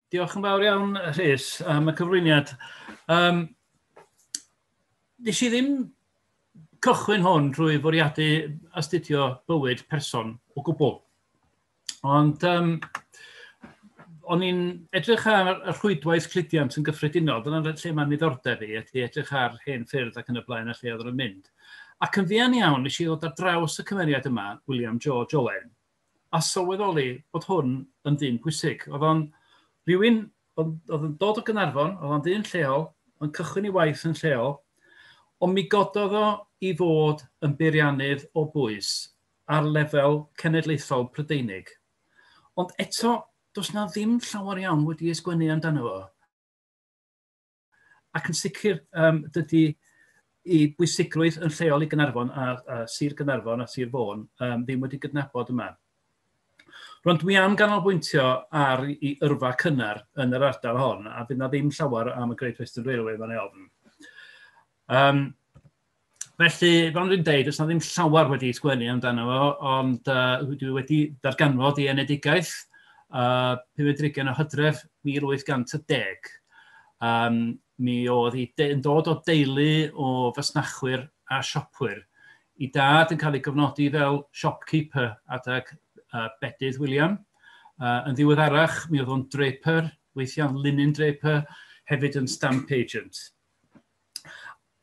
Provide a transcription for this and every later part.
Diolch yn fawr iawn, Rhys, am y cyflwyniad. Nes i ddim cychwyn hwn drwy fwriadu astudio bywyd person o gwbl. Ond o'n i'n edrych ar y rhwydwaith cludiant yn gyffredinol, dyna'n lle mae'n niddordeb i, ydy edrych ar hen ffyrdd ac yn y blaen a lle oedd nhw'n mynd. Ac yn fuan iawn, nes i ddod ar draws y cymeriad yma, William George Owen, a sylweddoli bod hwn yn ddyn pwysig. Oedd o'n rhywun oedd yn dod o Gaernarfon, oedd o'n ddyn lleol, yn cychwyn ei waith yn lleol, ond mi gododd o i fod yn beiriannydd o bwys ar lefel cenedlaethol Prydeinig. Ond eto, does na ddim llawer iawn wedi ei sgwennu amdano fo. Ac yn sicr, dydy i bwysigrwydd yn lleol i Gaernarfon a Sir Gaernarfon a Sir Fôn ddim wedi gydnabod yma. Rwan, dwi am ganolbwyntio ar i yrfa cynnar yn yr ardal hon, a fydd na ddim llawer am y Great Western Railway fan ei ofn. Felly, fel dwi'n deud, oes na ddim llawer wedi sgwennu amdano fo, ond dwi wedi darganfod ei enedigaeth, 25 o Hydref 1810. Mi oedd hi yn dod o deulu o fasnachwyr a siopwyr. I dad yn cael ei gofnodi fel shopkeeper adeg Bedydd William. Yn ddiweddarach, mi oedd o'n draper, weithiau'n linen draper, hefyd yn stamp agent.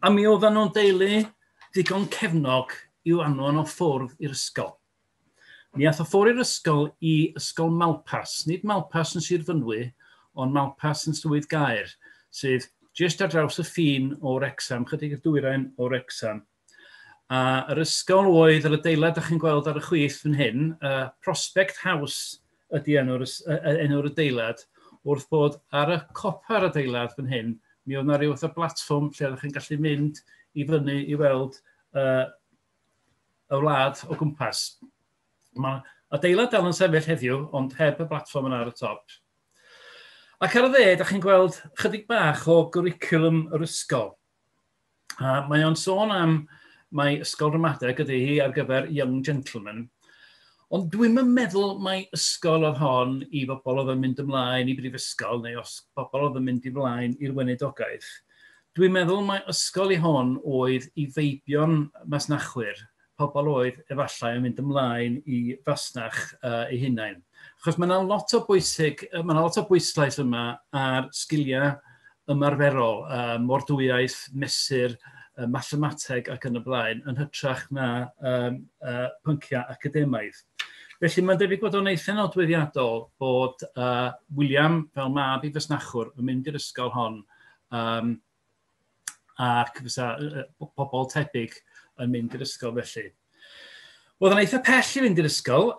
A mi oedden nhw'n deulu ddigon cefnog i'w anfon o ffwrdd i'r ysgol. Mi ath o ffwrdd i'r ysgol i Ysgol Malpas, nid Malpas yn Sir Fynwy, ond Malpas yn Swydd Gaer, sydd jyst ar draws y ffin o Wrecsam, chydig i'r dwyrain o Wrecsam. A yr ysgol oedd yr adeilad ydych chi'n gweld ar y chwith fan hyn, Prospect House ydy enw'r, enw'r adeilad, wrth bod ar y copa'r adeilad fan hyn, mi oedd yna rhyw fath o blatfform lle oeddech chi'n gallu mynd i fyny i weld y wlad o gwmpas. Mae adeilad dal yn sefyll heddiw, ond heb y blatfform yna ar y top. Ac ar y dde, da chi'n gweld chydig bach o gwricwlwm yr ysgol. A mae o'n sôn am mai ysgol ramadeg ydy hi ar gyfer young gentlemen. Ond dwi'm yn meddwl mai ysgol oedd hon i bobl oedd yn mynd ymlaen i brifysgol neu os bobl oedd yn mynd ymlaen i'r weinidogaeth. Dwi'n meddwl mai ysgol i hon oedd i feibion masnachwyr, pobl oedd efallai yn mynd ymlaen i fasnach eu hunain. Achos mae yna lot o bwysig, mae yna lot o bwyslais yma ar sgiliau ymarferol, mordwyaeth, mesur, mathemateg ac yn y blaen, yn hytrach na pynciau academaidd. Felly mae'n debyg bod o'n eitha nodweddiadol bod William fel mab i fasnachwr yn mynd i'r ysgol hon, ac fysa pobl tebyg yn mynd i'r ysgol felly. Oedd o'n eitha pell i fynd i'r ysgol.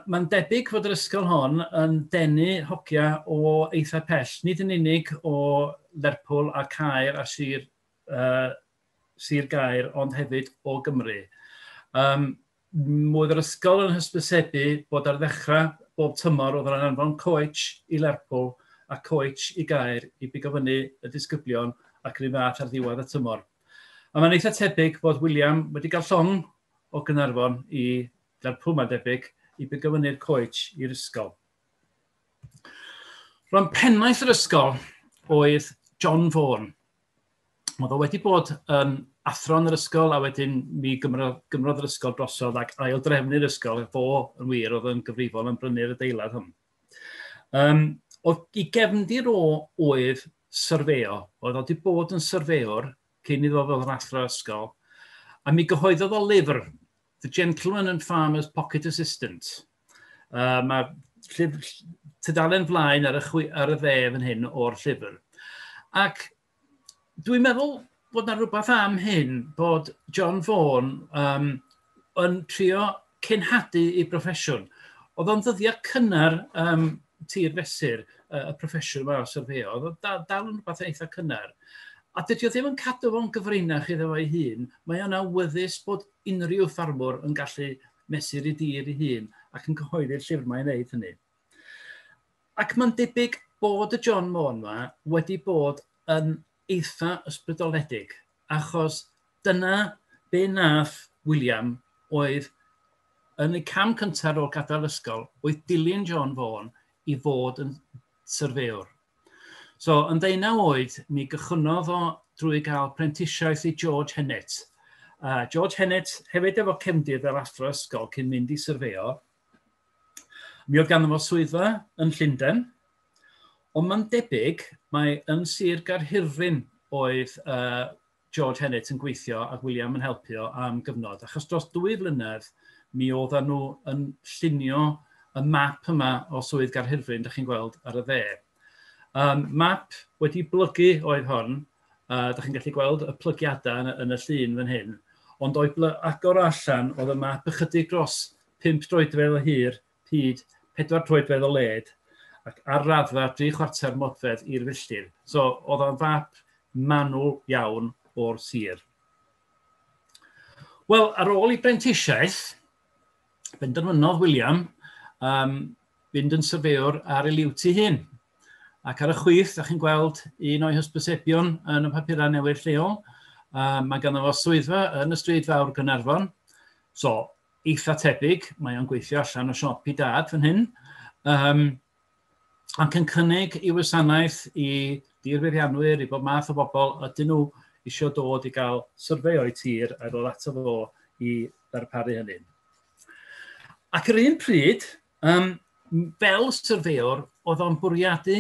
Mae'n debyg fod yr ysgol hon yn denu hogia o eitha pell, nid yn unig o Lerpwl a Caer a Sir Gaer, ond hefyd o Gymru. Oedd yr ysgol yn hysbysebu bod ar ddechrau bob tymor oedd yn anfon coach i Lerpwl a coach i Gaer i bigo fyny y disgyblion ac yr un fath ar ddiwedd y tymor. A mae'n eitha tebyg bod William wedi cael llong o Gaernarfon i Lerpwl, mae'n debyg, i bigo fyny'r coach i'r ysgol. Rwan, pennaeth yr ysgol oedd John Vaughan. Oedd o wedi bod yn athro yn yr ysgol a wedyn mi gymrodd yr ysgol drosodd ac aildrefnu'r ysgol. Fo yn wir oedd yn gyfrifol yn brynu'r adeilad hwn. Oedd i gefndir o oedd syrfeo. Oedd o wedi bod yn syrfeor cyn iddo fod yn athro ysgol. A mi gyhoeddodd o lyfr, The Gentleman and Farmer's Pocket Assistant. Mae tudalen flaen ar y dde fan hyn o'r llyfr. Ac dwi'n meddwl bod na rhywbeth am hyn, bod John Vaughan yn trio cenhadu i broffesiwn. Oedd o'n ddyddiau cynnar tir fesur y proffesiwn yma o syrfeo. Oedd o'n dal yn rhywbeth eitha cynnar. A dydy o ddim yn cadw fo'n gyfrinach iddo fo'i hun. Mae o'n awyddus bod unrhyw ffarmwr yn gallu mesur ei dir ei hun ac yn cyhoeddi'r llyfr mae'n wneud hynny. Ac mae'n debyg bod y John Vaughan yma wedi bod yn eitha ysbrydoledig, achos dyna be nath William oedd yn y cam cyntaf o'r gadael ysgol, oedd dilyn John Vaughan i fod yn syrfewyr. So, yn 19 oed, mi gychwynnodd o drwy gael prentisiaeth i George Hennett. George Hennett hefyd efo cefndir fel athro ysgol cyn mynd i syrfeo. Mi oedd ganddo fo swyddfa yn Llundain, ond mae'n debyg mae yn Sir Gaerhirfryn oedd George Hennett yn gweithio ac William yn helpu o am gyfnod, achos dros 2 flynedd mi oedden nhw yn llunio y map yma o Swydd Gaerhirfryn, dych chi'n gweld ar y dde. Map wedi blygu oedd hon, dych chi'n gallu gweld y plygiadau yn y llun fan hyn, ond o'i agor allan oedd y map ychydig dros 5 troedfedd o hir, hyd 4 troedfedd o led, ac ar raddfa 3/4 modfedd i'r filltir. So oedd o'n fap manwl iawn o'r sir. Wel, ar ôl i brentisiaeth, benderfynodd William fynd yn syrfewyr ar ei liwt ei hun. Ac ar y chwith, dach chi'n gweld un o'i hysbysebion yn y papurau newydd lleol. Mae ganddo fo swyddfa yn y stryd fawr Gaernarfon. So, eitha tebyg, mae o'n gweithio allan o siop i dad fan hyn. Ac yn cynnig ei wasanaeth i dirfeddianwyr, i bob math o bobl, ydyn nhw isio dod i gael syrfei o'u tir a ddod ato fo i ddarparu hynny. Ac yr un pryd, fel syrfeiwr, oedd o'n bwriadu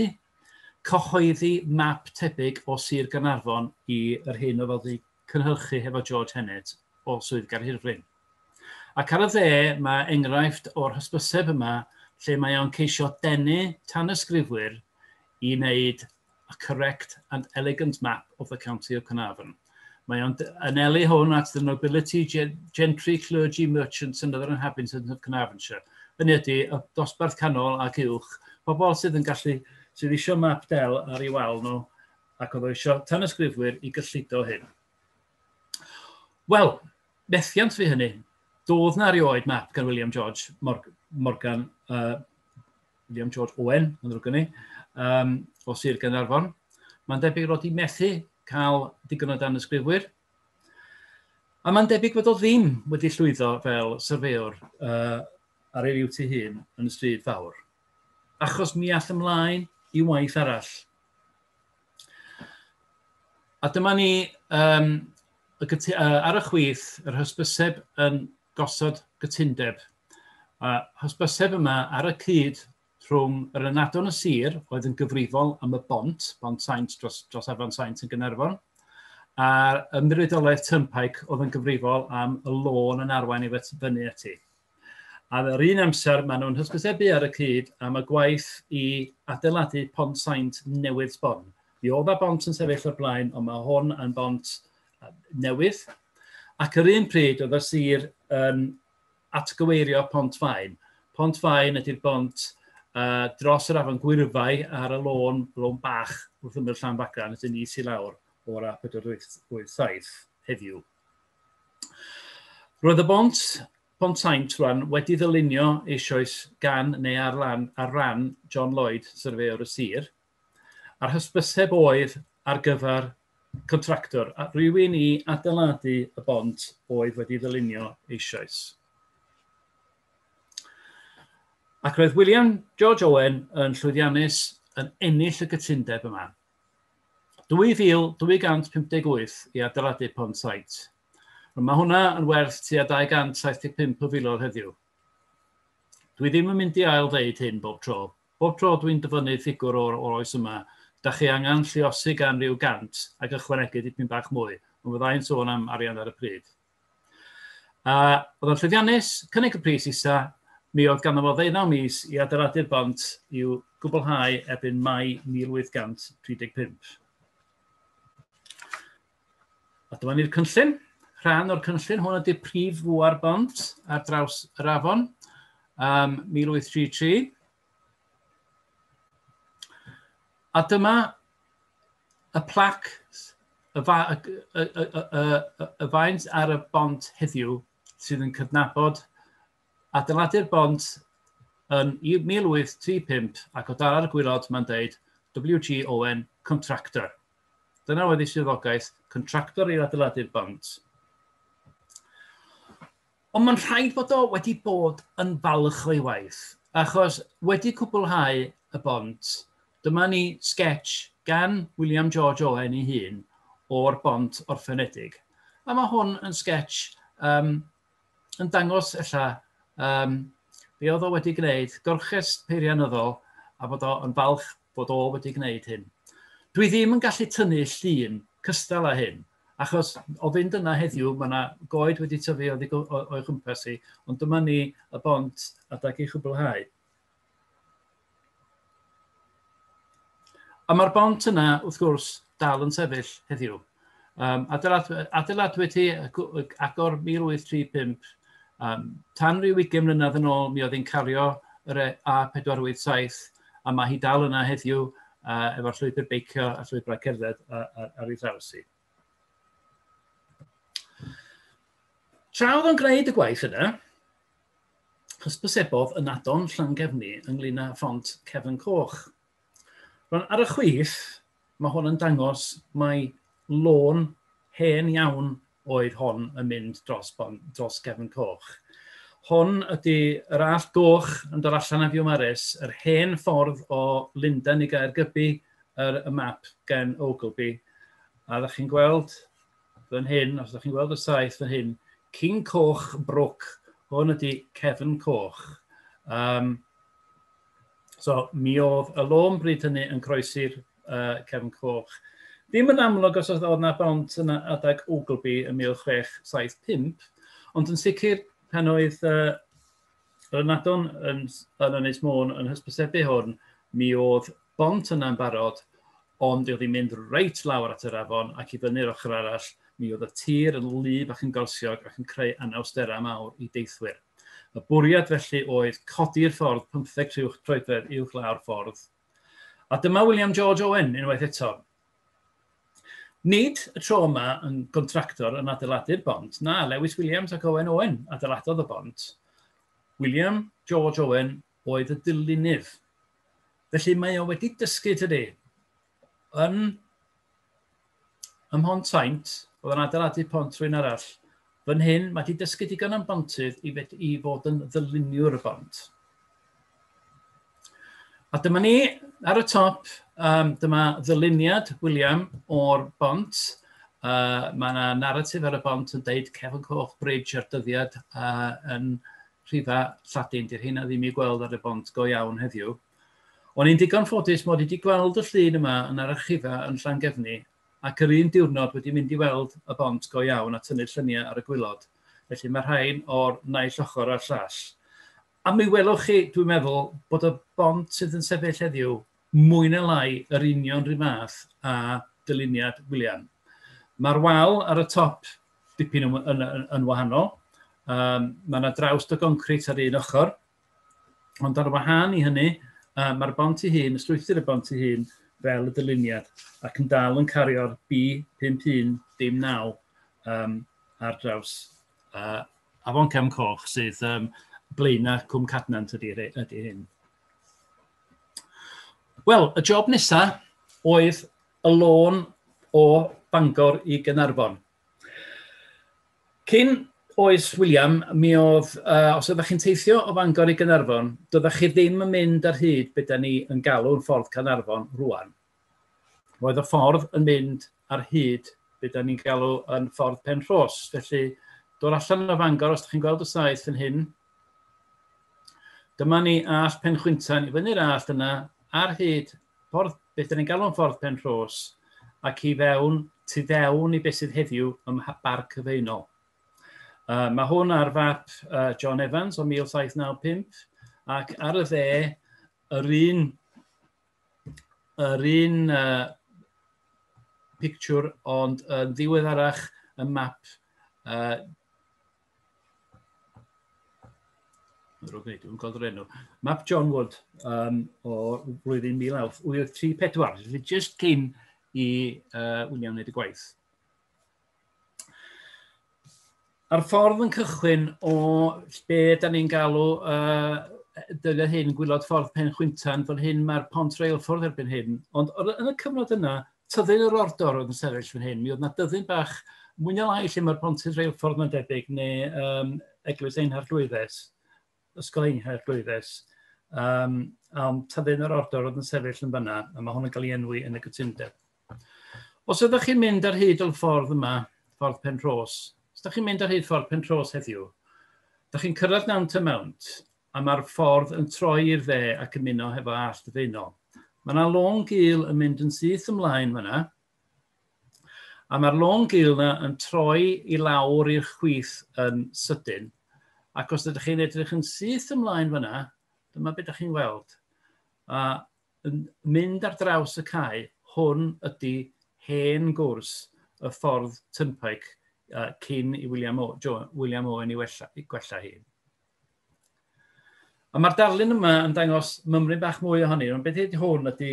cyhoeddi map tebyg o Sir Gaernarfon i yr hyn oedd wedi cynhyrchu hefo George Hennett o Swydd Gaerhirfryn. Ac ar y dde mae enghraifft o'r hysbyseb yma lle mae o'n ceisio denu tanysgrifwyr i wneud a correct and elegant map of the county of Carnarvon. Mae o'n anelu hwn at the nobility, gentry, clergy, merchants and other inhabitants of Carnarvonshire. Hynny ydy, y dosbarth canol ac uwch, pobl sydd yn gallu, sydd eisiau map del ar ei wal nhw, ac oedd o eisiau tanysgrifwyr i gyllido hyn. Wel, methiant fi hynny. Doedd na erioed map gan William George Morgan, William George Owen, yn ddrwg gen i, o Sir Gaernarfon. Mae'n debyg roedd hi methu cael digon o danysgrifwyr. A mae'n debyg fod o ddim wedi llwyddo fel syrfeiwr ar ei liwt ei hun yn y stryd fawr. Achos mi ath ymlaen i waith arall. A dyma ni ar y chwith yr hysbyseb yn gosod gytundeb. A hysbyseb yma ar y cyd rhwng yr ynadon y sir oedd yn gyfrifol am y bont, bont Saint dros Afon Saint yn Gaernarfon, a'r Ymddiriedolaeth Turnpike oedd yn gyfrifol am y lôn yn arwain i fyny ati. A yr un amser, maen nhw'n hysbysebu ar y cyd am y gwaith i adeiladu Pont Saint newydd sbon. Mi oedd y bont yn sefyll o'r blaen, ond mae hwn yn bont newydd. Ac yr un pryd oedd y sir yn atgyweirio Pont Faen. Pont Faen ydy'r bont dros yr afon Gwyrfai ar y lôn bach wrth ymyl Llanfaglan, ydyn ni sy'n lawr o'r A487 heddiw. Roedd y bont Pont Saint rwan wedi ddylunio eisoes gan neu ar ran John Lloyd, syrfeiwr y sir, a'r hysbyseb oedd ar gyfer contractor, a rhywun i adeiladu y bont oedd wedi ddylunio eisoes. Ac roedd William George Owen yn llwyddiannus yn ennill y gytundeb yma. 2,258 i adeiladu Pont Saint. Mae hwnna yn werth tua 275 o filoedd heddiw. Dwi ddim yn mynd i ail ddeud hyn bob tro. Bob tro dwi'n dyfynnu ffigwr o'r oes yma, da chi angen lluosi gan ryw 100 ac ychwanegu dipyn bach mwy, ond fyddai'n sôn am arian ar y pryd. Oedd o'n llwyddiannus, cynnig y pris isa, mi oedd ganddo fo 19 mis i adeiladu'r bont i'w gwblhau erbyn Mai 1835. A dyma ni'r cynllun. Rhan o'r cynllun, hwn ydy'r prif fwa'r bont ar draws yr afon, 1833. A dyma y plac, y faint ar y bont heddiw sydd yn cydnabod adeiladu'r bont yn 1835 ac o dan ar y gwaelod mae'n deud W.G. Owen, contractor. Dyna oedd ei swyddogaeth, contractor i adeiladu'r bont. Ond mae'n rhaid bod o wedi bod yn falch o'i waith, achos wedi cwblhau y bont, Dyma ni sketch gan William George Owen ei hun o'r bont orffenedig. A mae hwn yn sketch yn dangos ella be oedd o wedi gwneud, gorchest peirianyddol, a bod o yn falch bod o wedi gwneud hyn. Dwi ddim yn gallu tynnu llun cystal â hyn, achos o fynd yna heddiw, mae yna goed wedi tyfu o'i chwmpas i, ond dyma ni y bont adag ei chwblhau. A mae'r bont yna, wrth gwrs, dal yn sefyll heddiw. Adeiladwyd hi agor 1835, tan ryw 20 mlynedd yn ôl, mi oedd hi'n cario yr A487, a mae hi dal yna heddiw efo'r llwybr beicio a llwybrau cerdded ar ei thraws hi. Tra oedd o'n gwneud y gwaith yna, hysbysebodd ynadon Llangefni ynglyn â phont Cefn Coch. Rwan, ar y chwith, mae hwn yn dangos mai lôn hen iawn oedd hon yn mynd dros Cefn Coch. Hwn ydy yr Allt Goch yn dod allan o Fiwmares, yr hen ffordd o Lundain i Gaergybi, y map gen Ogilby. A ddech chi'n gweld fan hyn, os ydych chi'n gweld y saeth fan hyn, King Coch Brook, hwn ydy Cefn Coch. So, mi oedd y lôn bryd hynny yn croesi'r Cefn Coch. Ddim yn amlwg os oedd yna bont yna adag Ogilby yn 1675, ond yn sicr pan oedd yr ynadon yn Ynys Môn yn hysbysebu hwn, mi oedd bont yna'n barod, ond oedd hi'n mynd reit lawr at yr afon ac i fyny'r ochr arall, mi oedd y tir yn wlyb ac yn gorsiog ac yn creu anawsterau mawr i deithwyr. Y bwriad felly oedd codi'r ffordd 15 troedfedd uwch lawr ffordd. A dyma William George Owen unwaith eto. Nid y tro yma yn gontractor yn adeiladu'r bont, na, Lewis Williams ac Owen Owen adeiladodd y bont. William George Owen oedd y dylunydd. Felly mae o wedi dysgu tydi. Yn ym Mhontaint, oedd yn adeiladu pont rhywun arall. Fan hyn, mae wedi dysgu digon am bontydd i fod yn ddyluniwr y bont. A dyma ni ar y top, dyma ddyluniad William o'r bont. Mae yna narratif ar y bont yn deud Cefn Coch Bridge ar dyddiad yn rhifa Lladin. Di'r hynna ddim i gweld ar y bont go iawn heddiw. O'n i'n digon ffodus mod i wedi gweld y llun yma yn yr archifa yn Llangefni ac yr un diwrnod wedi mynd i weld y bont go iawn a tynnu'r lluniau ar y gwylod. Felly mae rhain o'r naill ochr a'r llall. A mi welwch chi, dwi'n meddwl, bod y bont sydd yn sefyll heddiw mwy neu lai yr union rhyw fath a dyluniad William. Mae'r wal ar y top dipyn yn wahanol. Mae yna drawst o goncrit ar un ochr, ond ar wahân i hynny, mae'r bont ei hun, y strwythur y bont ei hun, fel y dyluniad, ac yn dal yn cario'r B5109 ar draws Afon Cefn Coch, sydd Blaenau Cwm Cadnant ydy hyn. Wel, y job nesaf oedd y lôn o Bangor i Gaernarfon. Cyn oes William, mi oedd, os oeddech chi'n teithio o Fangor i Gaernarfon, doeddech chi ddim yn mynd ar hyd be da ni yn galw'n ffordd Caernarfon rwan. Roedd y ffordd yn mynd ar hyd be da ni'n galw yn ffordd Penrhos. Felly, dod allan o Fangor, os ydych chi'n gweld y saeth yn hyn, dyma ni Allt Penchwyntan, i fyny'r allt yna, ar hyd ffordd, beth da ni'n galw'n ffordd Penrhos, ac i fewn, tu fewn i beth sydd heddiw ym Mharc y Faenol. Mae hwn ar fap John Evans o 1795, ac ar y dde, yr un pictiwr, ond yn ddiweddarach y map, dwi'n gweld yr enw, map John Wood o flwyddyn 1834, felly just cyn i William wneud y gwaith. A'r ffordd yn cychwyn o be da ni'n galw dyna hyn, gwylod ffordd Penchwyntan, fan hyn mae'r pont reilffordd erbyn hyn. Ond yn y cyfnod yna, tyddyn yr ordor oedd yn sefyll fan hyn. Mi oedd yna dyddyn bach mwy neu lai lle mae'r pontydd reilffordd mae'n debyg, neu Eglwys Ein Harglwyddes, Ysgol Ein Harglwyddes. Ond tyddyn yr ordor oedd yn sefyll yn fanna, a mae hwn yn cael ei enwi yn y cytundeb. Os ydych chi'n mynd ar hyd o'r ffordd yma, ffordd Penrhos, os ydych chi'n mynd ar hyd ffordd Penrhos heddiw, ydych chi'n cyrraedd Nant y Mount, a mae'r ffordd yn troi i'r dde ac ymuno hefo Allt y Faenol. Mae yna lôn gul yn mynd yn syth ymlaen fanna, a mae'r lôn gul yna yn troi i lawr i'r chwith yn sydyn, ac os ydych chi'n edrych yn syth ymlaen fanna, dyma beth ydych chi'n weld. A yn mynd ar draws y cae, hwn ydy hen gwrs y ffordd Turnpike cyn i William Owen i gwella hi. A mae'r darlun yma yn dangos mymryn bach mwy ohoni, ond beth ydy hwn ydy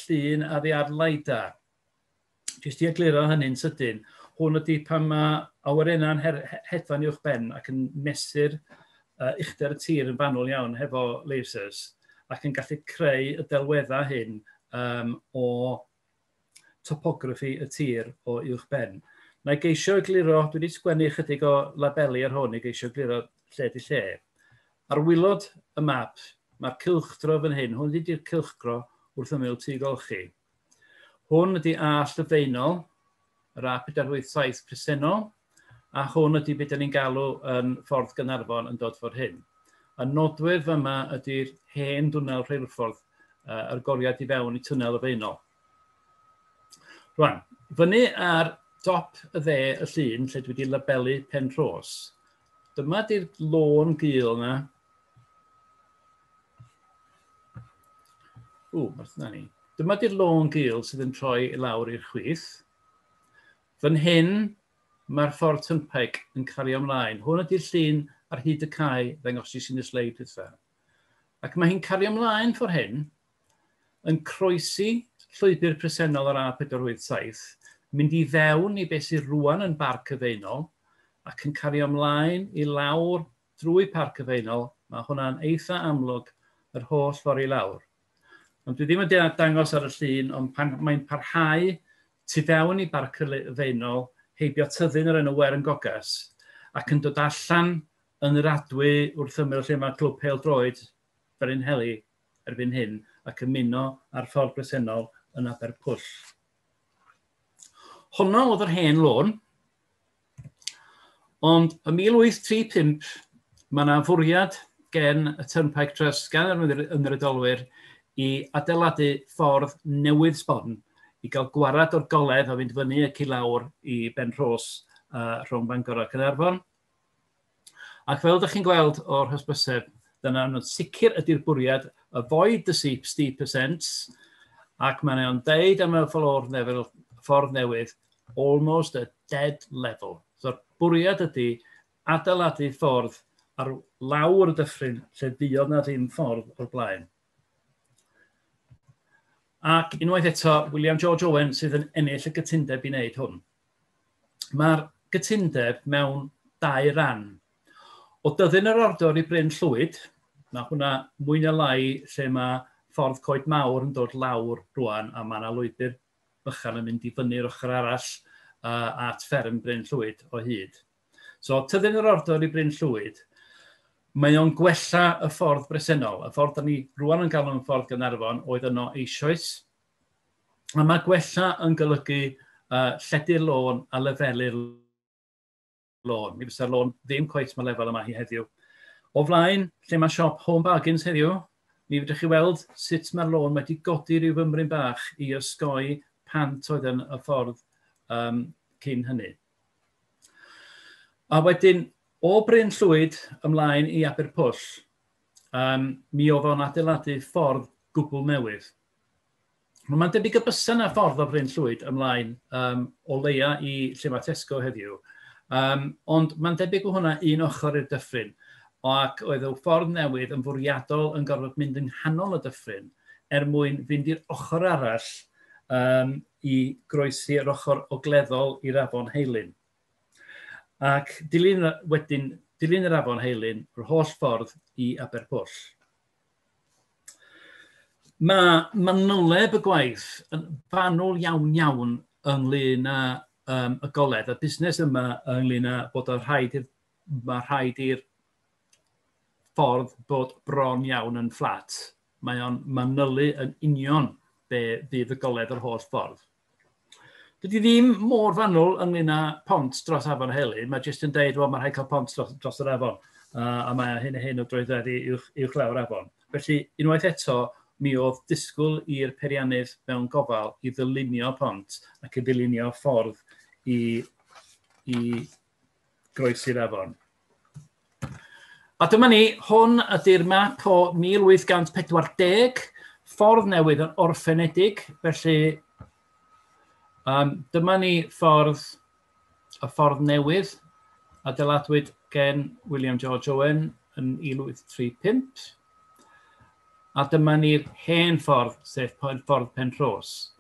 llun addi ar LiDAR. Jyst i egluro hynny'n sydyn, hwn ydy pan mae awyrennau'n hedfan uwch ben ac yn mesur uchder y tir yn fanwl iawn hefo lasers ac yn gallu creu y delweddau hyn o topography y tir o uwch ben. Na i geisio egluro, dwi wedi sgwennu chydig o labeli ar hwn i geisio egluro lle di lle. Ar waelod y map, mae'r cylchdro fan hyn, hwn ydy'r cylchdro wrth ymyl tŷ golchi. Hwn ydy Allt y Faenol, yr A487 presennol, a hwn ydy beth ni'n galw yn Ffordd Gaernarfon yn dod ffordd hyn. Y nodwedd yma ydy'r hen dwnnel rheilffordd yr goriad i fewn i twnnel y Faenol. Rwan, fyny ar dop y dde y llun, lle dwi wedi labelu Penrhos, dyma di'r lôn gul yna. Ww, mae'r ni. Dyma di'r lôn gul sydd yn troi i lawr i'r chwith. Fan hyn, mae'r ffordd Turnpike yn cario ymlaen. Hwn ydy'r llun ar hyd y cae ddangos i yn y sleid dwytha. Ac mae hi'n cario ymlaen ffordd hyn, yn croesi llwybr presennol yr A487, mynd i fewn i beth sydd rwan yn Barc y Faenol, ac yn cario ymlaen i lawr drwy Parc y Faenol. Mae hwnna'n eitha amlwg yr holl ffordd i lawr. Ond dwi ddim yn dangos ar y llun, ond pan mae'n parhau tu fewn i Barc y Faenol, heibio tyddyn o'r enw Wern Gogas, ac yn dod allan yn yr adwy wrth ymyl lle mae Clwb Pêl-droed Felinheli erbyn hyn, ac ymuno ar ffordd bresennol yn Aberpwll. Honno oedd yr hen lôn, ond ym 1835 mae yna fwriad gen y Turnpike Trust, gan yr ymddiriedolwyr, i adeiladu ffordd newydd sbon i gael gwarad o'r goledd a fynd fyny ac i lawr i Benrhos rhwng Bangor a Caernarfon. Ac fel ydych chi'n gweld o'r hysbyseb, dyna nhw'n sicr ydy'r bwriad avoid the steep, steep ascents, ac mae'n nhw'n deud am y ffordd newydd, ffordd newydd, almost a dead level. So'r bwriad ydy adeiladu ffordd ar lawr y dyffryn lle fuodd na ddim ffordd o'r blaen. Ac unwaith eto, William George Owen sydd yn ennill y gytundeb i wneud hwn. Mae'r gytundeb mewn dau ran. O Dyddyn yr Ordor i Bryn Llwyd, mae hwnna mwy na lai lle mae ffordd Coed Mawr yn dod lawr rwan a mae yna lwybr bychan yn mynd i fyny'r ochr arall at fferm Bryn Llwyd o hyd. So, Tyddyn yr Ordor i Bryn Llwyd, mae o'n gwella y ffordd bresennol. Y ffordd da ni rwan yn galw yn ffordd Gaernarfon oedd yno eisoes. A mae gwella yn golygu lledu'r lôn a lefelu'r lôn. Mi fysa'r lôn ddim cweit mae lefel yma hi heddiw. O flaen, lle mae siop Home Bargains heddiw, mi fedrwch chi weld sut mae'r lôn wedi godi rhyw fymryn bach i osgoi pant oedd yn y ffordd cyn hynny. A wedyn, o Bryn Llwyd ymlaen i Aberpwll, mi oedd o'n adeiladu ffordd gwbl newydd. Mae'n debyg y bysa 'na ffordd o Bryn Llwyd ymlaen o leia i lle mae Tesco heddiw. Ond mae'n debyg o hwnna un ochr i'r dyffryn, ac oedd y ffordd newydd yn fwriadol yn gorfod mynd yng nghanol y dyffryn er mwyn fynd i'r ochr arall i groesi yr ochr ogleddol i'r afon Heilyn. Ac dilyn, wedyn, dilyn yr afon Heilyn yr holl ffordd i Aberpwll. Mae manyleb y gwaith yn fanwl iawn iawn ynglyn â y goledd, y busnes yma ynglyn â bod o rhaid i'r, mae rhaid i'r ffordd bod bron iawn yn fflat. Mae o'n manylu yn union be fydd y goledd yr holl ffordd. Dydy ddim mor fanwl ynglyn â pont dros afon Heli, mae jyst yn deud, wel, mae rhaid cael pont dros yr afon, a mae hyn a hyn o droedfeddi uwch lawr afon. Felly, unwaith eto, mi oedd disgwyl i'r peiriannydd mewn gofal i ddylunio pont ac i ddylunio ffordd i groesi'r afon. A dyma ni, hwn ydy'r map o 1840, ffordd newydd yn orffenedig, felly dyma ni y ffordd newydd, adeiladwyd gen William George Owen yn 1835. A dyma ni'r hen ffordd, sef ffordd Penrhos.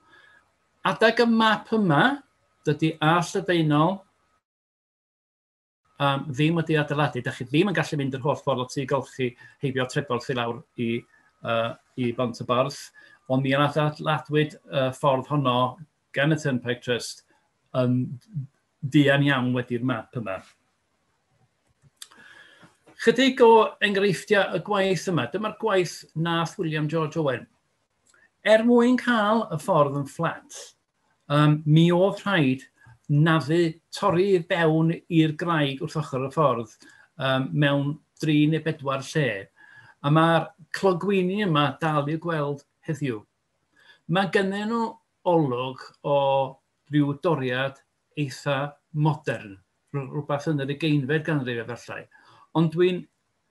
Adag y map yma, dydy Allt y Faenol ddim wedi adeiladu. Dach chi ddim yn gallu mynd yr holl ffordd o Tŷ Golchi heibio Treborth i lawr i Bont y Borth, ond mi adeiladwyd y ffordd honno gan y Turnpike Trust yn fuan iawn wedi'r map yma. Chydig o enghreifftiau y gwaith yma. Dyma'r gwaith nath William George Owen. Er mwyn cael y ffordd yn fflat, mi oedd rhaid naddu, torri i fewn i'r graig wrth ochr y ffordd mewn 3 neu 4 lle. A mae'r clogwyni yma dal i'w gweld heddiw. Mae gynnyn nhw olwg o ryw doriad eitha modern, rhywbeth yn yr 20fed ganrif efallai. Ond dwi'n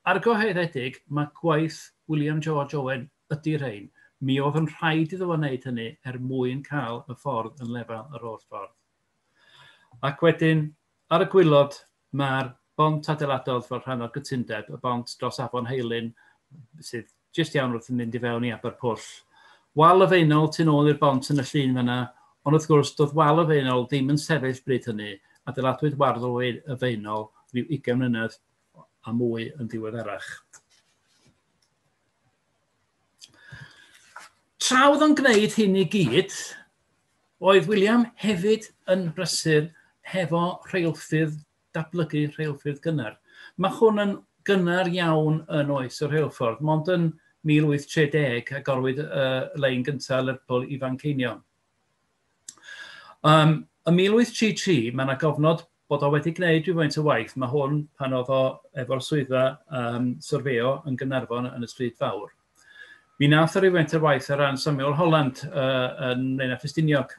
argyhoeddedig mae gwaith William George Owen ydy rhain. Mi oedd yn rhaid iddo fo wneud hynny er mwyn cael y ffordd yn lefel yr holl ffordd. Ac wedyn, ar y gwaelod, mae'r bont adeiladodd fel rhan o'r gytundeb, y bont dros afon Heilyn, sydd jyst iawn wrth yn mynd i fewn i Aberpwll. Wal y Faenol tu nôl i'r bont yn y llun fan'na, ond wrth gwrs, doedd wal y Faenol ddim yn sefyll bryd hynny. Adeiladwyd wal y Faenol rhyw 20 mlynedd a mwy yn ddiweddarach. Tra oedd o'n gwneud hyn i gyd, oedd William hefyd yn brysur hefo rheilffyrdd, datblygu rheilffyrdd gynnar. Mae hwn yn gynnar iawn yn oes y rheilffordd, mond yn 1830 agorwyd y lein gyntaf Lerpwl i Fanceinion. Ym 1833, mae yna gofnod bod o wedi gwneud rhywfaint o waith. Mae hwn pan oedd o efo'r swyddfa surveyo yn Gaernarfon yn y Stryd Fawr. Mi nath o rhywfaint o waith ar ran Samuel Holland yn Mlaenau Ffestiniog.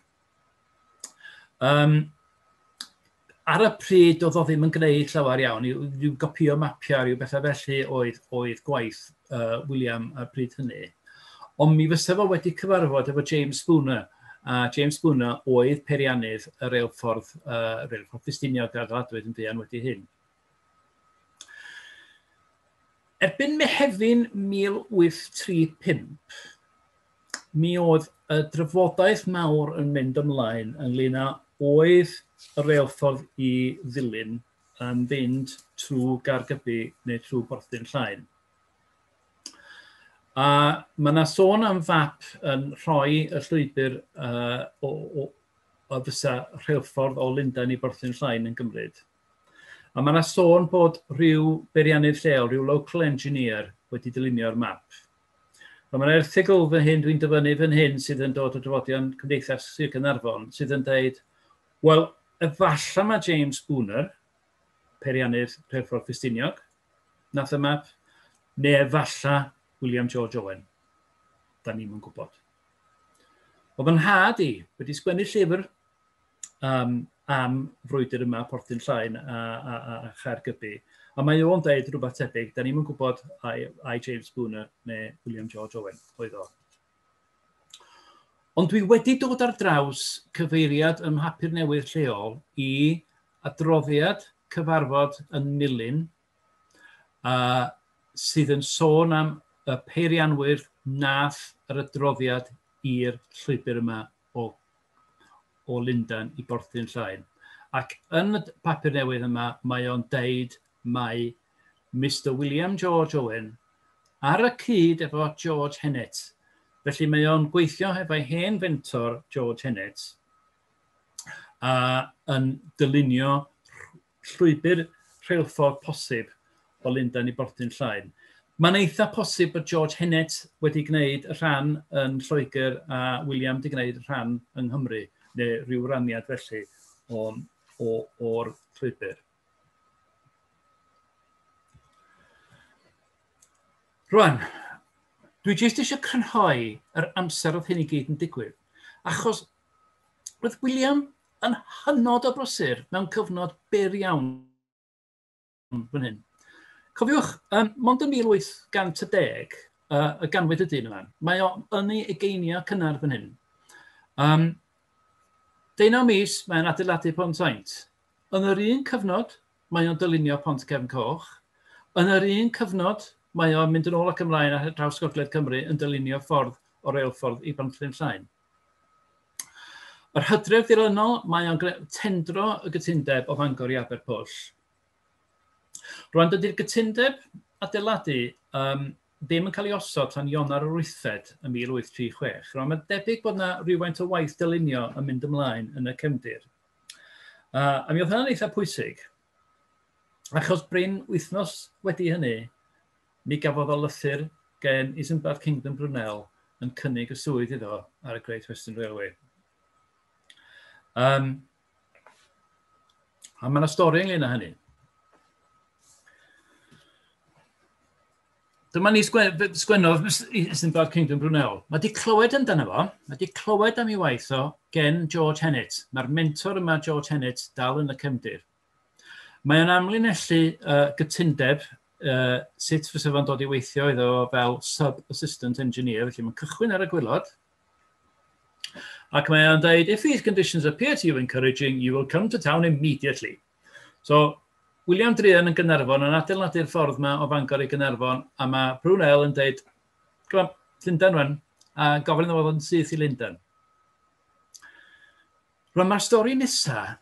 Ar y pryd oedd o ddim yn gwneud llawer iawn, i'w gopio mapiau, rhyw bethau felly oedd gwaith William ar pryd hynny. Ond mi fysa fo wedi cyfarfod efo James Spooner, a James Spooner oedd peiriannydd y reilffordd Ffestiniog a adeiladwyd yn fuan wedi hyn. Erbyn Mehefin 1835, mi oedd y drafodaeth mawr yn mynd ymlaen ynglyn â oedd y reilffordd i ddilyn yn fynd trwy Gaergybi neu trwy Borthyn Llaen. A mae yna sôn am fap yn rhoi y llwybr o fysa rheilffordd o Lundain i Borthyn Llaen yn gymryd. A mae yna sôn bod rhyw beiriannydd lleol, rhyw local engineer wedi dylunio'r map. A mae yna erthygl fan hyn, dwi'n dyfynnu fan hyn, sydd yn dod o drafodion Cymdeithas Sir Gaernarfon, sydd yn deud, wel, efallai mae James Spooner, peiriannydd rheilffordd Ffestiniog, nath y map, neu efallai William George Owen. Da ni'm yn gwybod. Oedd fy nhad i wedi sgwennu llyfr am frwydr yma, Porthyn Llaen a Chaergybi. A mae o'n deud rhywbeth tebyg, da ni'm yn gwybod ai James Spooner neu William George Owen oedd o. Ond dwi wedi dod ar draws cyfeiriad ym mhapur newydd lleol i adroddiad cyfarfod yn Nulyn, sydd yn sôn am y peirianwyr nath yr adroddiad i'r llwybr yma o Lundain i Borthyn Llaen. Ac yn y papur newydd yma, mae o'n deud mai Mr William George Owen ar y cyd efo George Hennett. Felly mae o'n gweithio hefo'i hen fentor George Hennett a yn dylunio llwybr rheilffordd posib o Lundain i Borthyn Llaen. Mae'n eitha posib bod George Hennett wedi gwneud y rhan yn Lloegr a William wedi gwneud y rhan yng Nghymru, neu rhyw raniad felly o'r llwybr. Rwan, dwi jyst eisiau crynhoi yr amser oedd hyn i gyd yn digwydd, achos roedd William yn hynod o brysur mewn cyfnod byr iawn fan hyn. Cofiwch, mond yn 1810 y ganwyd y dyn yma. Mae o yn ei ugeiniau cynnar fan hyn. 19 mis mae'n adeiladu Pont Saint. Yn yr un cyfnod, mae o'n dylunio Pont Cefn Coch. Yn yr un cyfnod, mae o'n mynd yn ôl ac ymlaen ar draws Gogledd Cymru yn dylunio ffordd o reilffordd i Bont Llaen. Yr hydref ddilynol, mae o'n tendro y gytundeb o Fangor i Aberpwll. Rwan, dydy'r gytundeb adeiladu ddim yn cael ei osod tan Ionawr yr 8fed ym 1836. Rwan, mae'n debyg bod yna rhywfaint o waith dylunio yn mynd ymlaen yn y cefndir. A mi oedd hynny'n eitha pwysig, achos brin wythnos wedi hynny, mi gafodd o lythyr gen Isambard Kingdom Brunel yn cynnig y swydd iddo ar y Great Western Railway. A mae yna stori ynglyn â hynny. Dyma ni sgwennodd Isambard Kingdom Brunel. Mae wedi clywed amdano fo, mae wedi clywed am ei waith o gen George Hennett. Mae'r mentor yma, George Hennett, dal yn y cefndir. Mae o'n amlinellu gytundeb sut fysa fo'n dod i weithio iddo fel sub-assistant engineer, felly mae'n cychwyn ar y gwaelod. Ac mae o'n dweud, if these conditions appear to you encouraging, you will come to town immediately. So, William Druan yn Gaernarfon yn adeiladu'r ffordd yma o Fangor i Gaernarfon, a mae Brunel yn dweud, come on, Llundain rwan, a gofyn iddo fo ddod yn syth i Lundain. Rwan, mae'r stori nesaf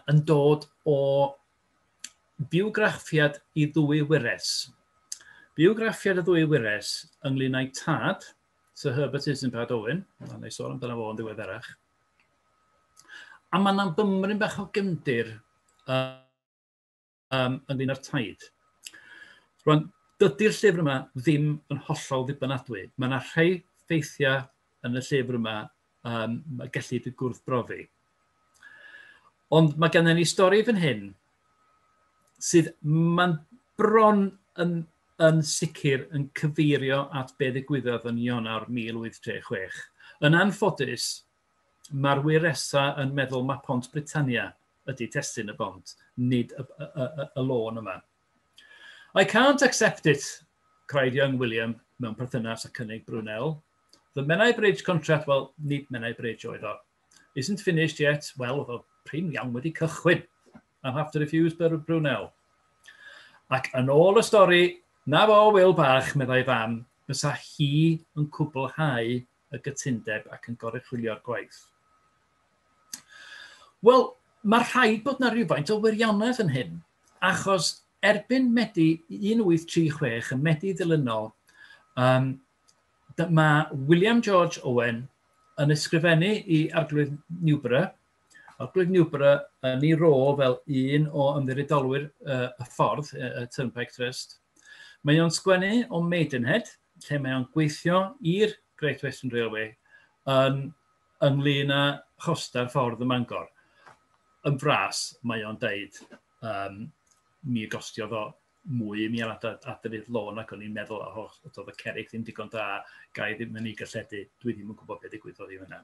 yn dod o bywgraffiad i ddwy wyres. Bywgraffiad y ddwy wyres ynglyn â'i tad, Sir Herbert Isambard Owen, a wna i sôn amdano fo yn ddiweddarach. A mae yna fymryn bach o gefndir ynglyn â'r taid. Rwan, dydy'r llyfr yma ddim yn hollol ddibynadwy. Mae yna rhai ffeithiau yn y llyfr yma mae gellid y gwrthbrofi. Ond mae gennym ni stori fan hyn sydd mae'n bron yn sicr yn cyfeirio at be ddigwyddodd yn Ionawr 1836. Yn anffodus, mae'r wyresa yn meddwl mae Pont Britannia ydy testun y bont, nid y lôn yma. I can't accept it, cried young William mewn perthynas â cynnig Brunel. The Menai Bridge contract, well, nid Menai Bridge oedd o, isn't finished yet. Well, oedd o prin iawn wedi cychwyn. I'll have to refuse Brunel. Ac yn ôl y stori, na fo Wil bach, meddai fam, fysa hi yn cwblhau y gytundeb ac yn goruchwylio'r gwaith. Wel, mae rhaid bod na rhywfaint o wirionedd yn hyn, achos erbyn Medi 1836, y Medi ddilynol, mae William George Owen yn ysgrifennu i Arglwydd Newborough. Arglwydd Newborough yn ei rôl fel un o ymddiriedolwyr y ffordd, y Turnpike Trust. Mae o'n sgwennu o Maidenhead, lle mae o'n gweithio i'r Great Western Railway ynglyn â chosta'r ffordd ym Mangor. Yn fras, mae o'n deud, mi gostiodd o mwy i mi adeiladu lôn ac o'n i'n meddwl, oh, oedd y cerrig ddim digon da, gai ddim yn ei gylledu, dwi ddim yn gwybod beth ddigwyddodd i hynna.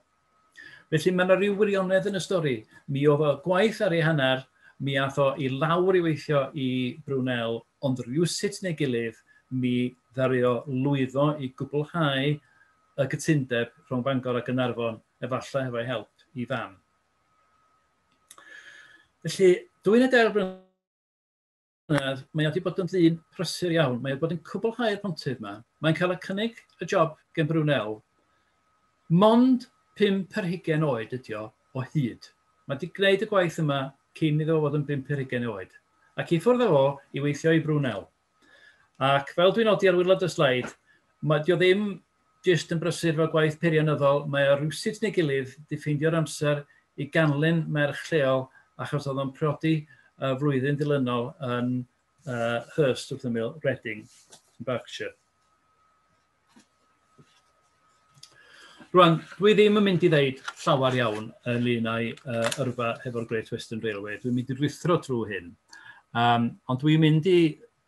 Felly mae yna rhyw wirionedd yn y stori. Mi oedd o gwaith ar ei hanner, mi ath o i lawr i weithio i Brunel, ond rhywsut neu gilydd, mi ddaru o lwyddo i gwblhau y gytundeb rhwng Bangor a Gaernarfon, efallai hefo'i help i fam. Felly, 2 neu 3 blynedd, mae o wedi bod yn ddyn prysur iawn. Mae o wedi bod yn cwblhau'r pontydd yma. Mae'n cael y cynnig y job gen Brunel. Mond 25 oed ydi o o hyd. Mae wedi gwneud y gwaith yma cyn iddo fod yn 25 oed. Ac i ffwrdd â fo i weithio i Brunel. Ac fel dwi'n nodi ar waelod y sleid, mae dio ddim jyst yn brysur fel gwaith peirianyddol, mae o rywsut neu gilydd di ffeindio'r amser i ganlyn merch lleol achos oedd o'n priodi y flwyddyn dilynol yn Hurst wrth ymyl Reading yn Berkshire. Rwan, dwi ddim yn mynd i ddeud llawer iawn ynglyn â'i yrfa hefo'r Great Western Railway. Dwi'n mynd i ruthro trwy hyn. Ond dwi'n mynd i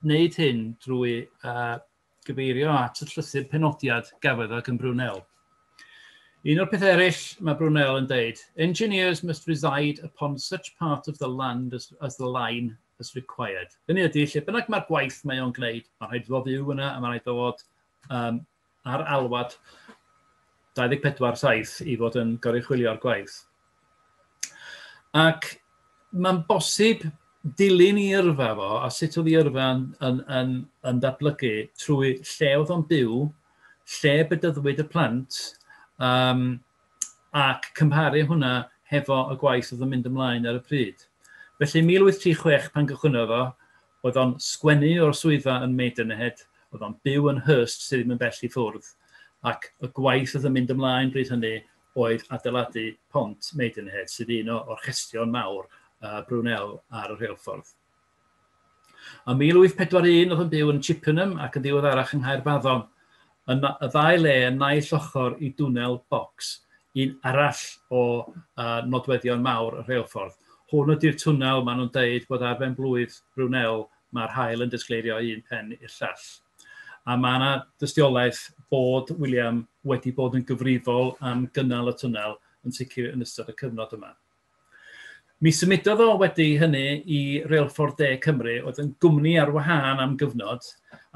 wneud hyn drwy gyfeirio at y llythyr penodiad gafodd o gan Brunel. Un o'r peth eraill mae Brunel yn deud, engineers must reside upon such part of the land as the line as required. Hynny ydy, lle bynnag mae'r gwaith mae o'n gwneud, mae'n rhaid iddo fyw yna a mae'n rhaid iddo fod ar alwad 24/7 i fod yn goruchwylio'r gwaith. Ac mae'n bosib dilyn i yrfa fo a sut oedd ei yrfa yn datblygu trwy lle oedd o'n byw, lle bedyddwyd y plant, ac cymharu hwnna hefo y gwaith oedd yn mynd ymlaen ar y pryd. Felly 1836 pan gychwynnodd o, oedd o'n sgwennu o'r swyddfa yn Maidenhead, oedd o'n byw yn Hurst sydd ddim yn bell i ffwrdd, ac y gwaith oedd yn mynd ymlaen bryd hynny oedd adeiladu pont Maidenhead, sydd un o orchestion mawr Brunel ar y rheilffordd. A 1841 oedd yn byw yn Chippenham ac yn ddiweddarach yng Nghaerfaddon, yn y ddau le yn naill ochr i dwnnel bocs, un arall o nodweddion mawr y rheilffordd. Hwn ydy'r twnnel maen nhw'n deud bod ar ben blwydd Brunel mae'r haul yn disgleirio un pen i'r llall. A mae yna dystiolaeth bod William wedi bod yn gyfrifol am gynnal y twnnel yn sicr yn ystod y cyfnod yma. Mi symudodd o wedi hynny i Reilffordd De Cymru, oedd yn gwmni ar wahân am gyfnod,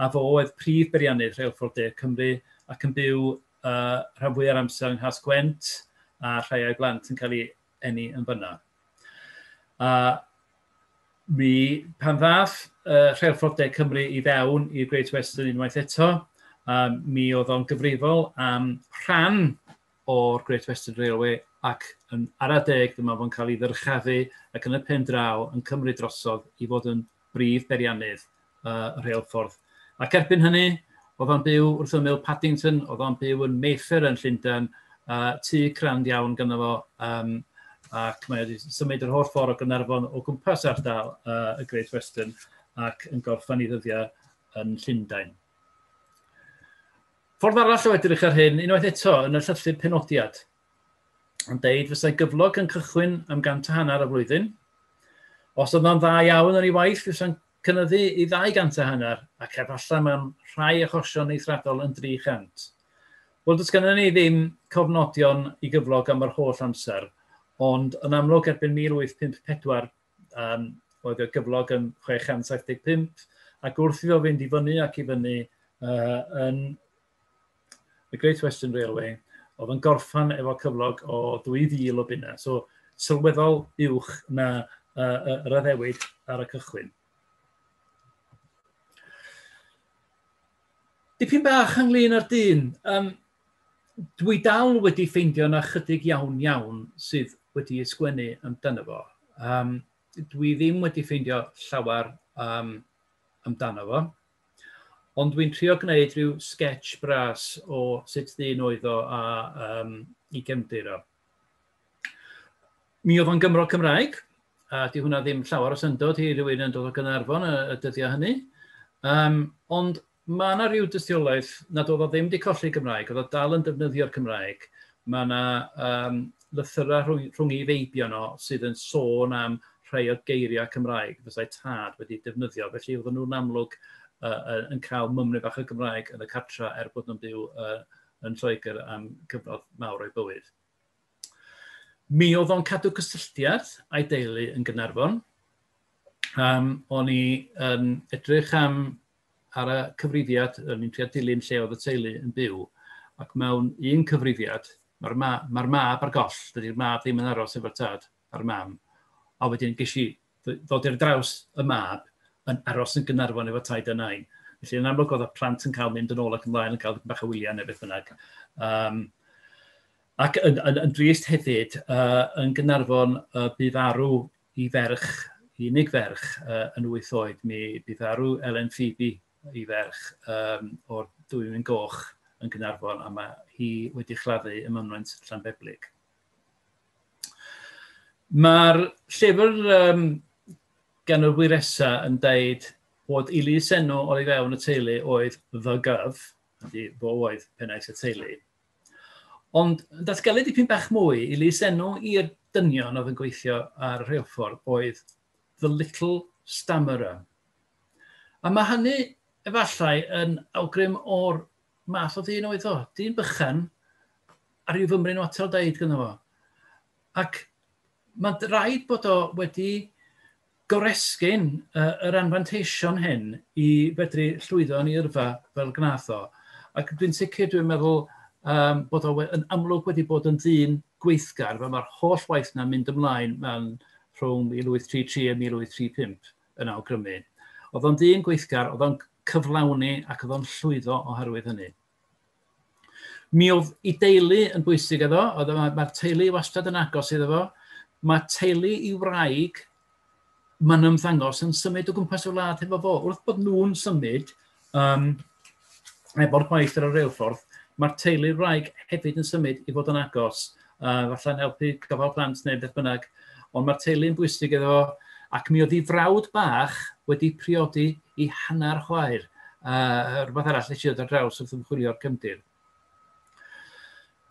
a fo oedd prif beiriannydd Rheilffordd De Cymru ac yn byw rhan fwya'r amser yng Nghas-gwent a rhai o'i blant yn cael ei eni yn fyna. A mi, pan ddath Rheilffordd De Cymru i fewn i'r Great Western unwaith eto, mi oedd o'n gyfrifol am rhan o'r Great Western Railway ac yn ara deg dyma fo'n cael ei ddyrchafu ac yn y pen draw yn cymryd drosodd i fod yn brif beiriannydd y rheilffordd. Ac erbyn hynny, oedd o'n byw wrth ymyl Paddington, oedd o'n byw yn Mayfair yn Llundain, tŷ crand iawn ganddo fo, ac mae wedi symud yr holl ffordd o Gaernarfon o gwmpas ardal y Great Western ac yn gorffen ei ddyddiau yn Llundain. Ffordd arall o edrych ar hyn, unwaith eto, yn y llythyr penodiad, yn deud fysa'i gyflog yn cychwyn am 150 y flwyddyn. Os oedd o'n dda iawn yn ei waith, fysa'n cynyddu i 250, ac efallai mewn rhai achosion eithriadol yn 300. Wel, does gennym ni ddim cofnodion i gyflog am yr holl amser, ond yn amlwg erbyn 1854 oedd y gyflog yn 675, ac wrth iddo fynd i fyny ac i fyny yn y Great Western Railway, oedd yn gorffan efo cyflog o 2,000 o bunnau. So, sylweddol uwch na yr addewid ar y cychwyn. Dipyn bach ynglyn â'r dyn. Dwi dal wedi ffeindio na chydig iawn iawn sydd wedi ysgwennu amdano fo. Dwi ddim wedi ffeindio llawer amdano fo. Ond dwi'n trio gwneud rhyw sketch bras o sut ddyn oedd o a i gefndir o. Mi oedd o'n Gymro Cymraeg, a di hwnna ddim llawer o syndod i rywun yn dod o Gaernarfon y dyddiau hynny. Ond mae yna rhyw dystiolaeth nad oedd o ddim wedi colli Gymraeg, oedd o dal yn defnyddio'r Cymraeg. Mae yna lythyrau rhwng ei feibion o sydd yn sôn am rhai o geiriau Cymraeg fysa'i tad wedi defnyddio. Felly oedden nhw'n amlwg yn cael mymryn bach o Gymraeg yn y cartra er bod nhw'n byw yn Lloegr am gyfnod mawr o'i bywyd. Mi oedd o'n cadw cysylltiad â'i deulu yn Gaernarfon. O'n i yn edrych am ar y cyfrifiad, o'n i'n trio dilyn lle oedd y teulu yn byw, ac mewn un cyfrifiad, mae'r mab ar goll, dydy'r mab ddim yn aros efo'r tad a'r mam, a wedyn ges i ddod i'r draws y mab yn aros yn Gaernarfon efo taid a nain. Felly yn amlwg oedd y plant yn cael mynd yn ôl ac ymlaen yn cael bach o wyliau neu beth bynnag. Ac yn drist hefyd, yn Gaernarfon bu farw i ferch, i unig ferch yn 8 oed, mi bu farw Ellen Phoebe i ferch o'r Dwymyn Goch yn Gaernarfon, a mae hi wedi chladdu ym mynwent Llanbeblig. Mae'r llyfr gan yr wyresa yn deud Bod i lysenw oedd i fewn y teulu oedd The Gov, ydy fo oedd pennaeth y teulu. Ond yn datgelu dipyn bach mwy, i lysenw i'r dynion oedd yn gweithio ar y rheilffordd oedd The Little Stammerer. A mae hynny efallai yn awgrym o'r math o ddyn oedd o. Dyn bychan a rhyw fymryn o atal deud gynno fo. Ac mae'n rhaid bod o wedi goresgyn yr anfanteision hyn i fedru llwyddo yn ei yrfa fel gnath o. Ac dwi'n sicr, dwi'n meddwl bod o yn amlwg wedi bod yn ddyn gweithgar, fel mae'r holl waith na'n mynd ymlaen mewn rhwng 1833 a 1835 yn awgrymu. Oedd o'n ddyn gweithgar, oedd o'n cyflawni ac oedd o'n llwyddo oherwydd hynny. Mi oedd ei deulu yn bwysig iddo, oedd mae'r teulu wastad yn agos iddo fo. Mae teulu i wraig, mae'n ymddangos yn symud o gwmpas y wlad hefo fo. Wrth bod nhw'n symud, efo'r gwaith ar y reilffordd, mae'r teulu wraig hefyd yn symud i fod yn agos, falle'n helpu gofal plant neu beth bynnag, ond mae'r teulu'n bwysig iddo fo, ac mi oedd ei frawd bach wedi priodi i hanner chwaer, rhywbeth arall nes i ddod ar draws wrth ymchwilio'r cefndir.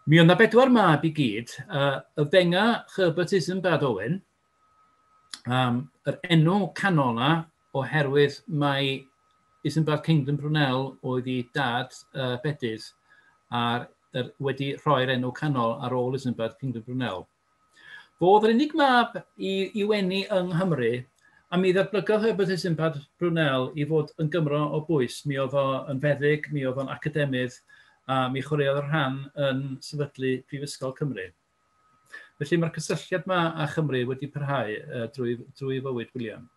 Mi oedd 'na bedwar mab i gyd, y fenga Herbert Isambard Owen, yr enw canol na, oherwydd mai Isambard Kingdom Brunel oedd ei dad bedydd, a wedi rhoi'r enw canol ar ôl Isambard Kingdom Brunel. Fo oedd yr unig mab i weni yng Nghymru, a mi ddatblygodd Herbert Isambard Brunel i fod yn Gymro o bwys. Mi oedd o yn feddyg, mi oedd o'n academydd, a mi chwaraeodd rhan yn sefydlu Prifysgol Cymru. Felly mae'r cysylltiad yma â Chymru wedi parhau drwy fywyd William.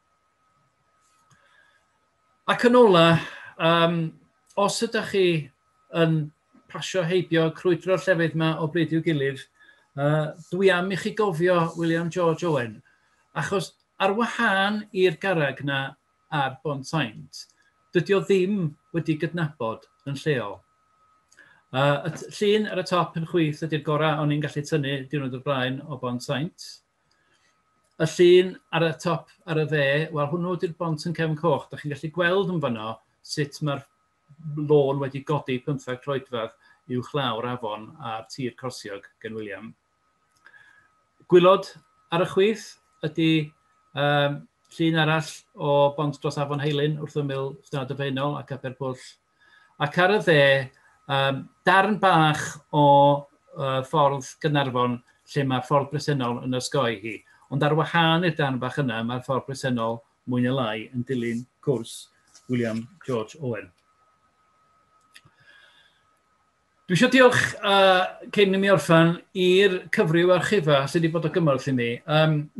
Ac yn ola, os ydych chi yn pasio heibio crwydro'r llefydd yma o bryd i'w gilydd, dwi am i chi gofio William George Owen, achos ar wahân i'r garreg na ar Bont Saint, dydy o ddim wedi gydnabod yn lleol. Y llun ar y top yn chwith ydy'r gorau o'n i'n gallu tynnu diwrnod o'r blaen o Bont Saint. Y llun ar y top ar y dde, wel hwnnw ydy'r bont yn Cefn Coch. Da chi'n gallu gweld yn fanno sut mae'r lôn wedi godi 15 troedfedd uwchlaw'r afon a'r tir corsiog gen William. Gwylod ar y chwith ydy llun arall o bont dros Afon Heilyn wrth ymyl Stad y Faenol ac Aberpwll. Ac ar y dde, darn bach o ffordd Gaernarfon lle mae'r ffordd bresennol yn osgoi hi. Ond ar wahân i'r darn bach yna, mae'r ffordd bresennol mwy neu lai yn dilyn cwrs William George Owen. Dwi eisiau diolch cyn i mi orffan i'r cyfryw archifa sydd wedi bod o gymorth i mi.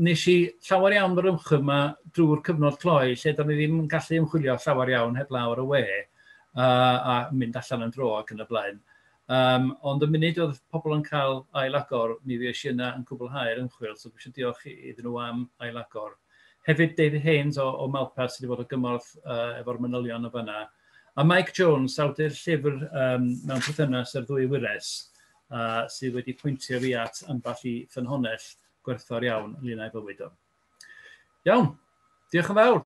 Nes i llawer iawn o'r ymchwil yma drwy'r cyfnod cloi, lle da ni ddim yn gallu ymchwilio llawer iawn heblaw ar y we a mynd allan yn dro ac yn y blaen. Ond y munud oedd pobl yn cael ailagor, mi fues i yna yn cwblhau'r ymchwil, so dwi eisiau diolch iddyn nhw am ailagor. Hefyd David Haynes o Malpas sydd wedi bod o gymorth efo'r manylion o fanna. A Mike Jones, awdur llyfr mewn perthynas â'r ddwy wyres, sydd wedi pwyntio fi at ambell i ffynhonnell gwerthfawr iawn ynglyn â'i bywyd o. Iawn, diolch yn fawr.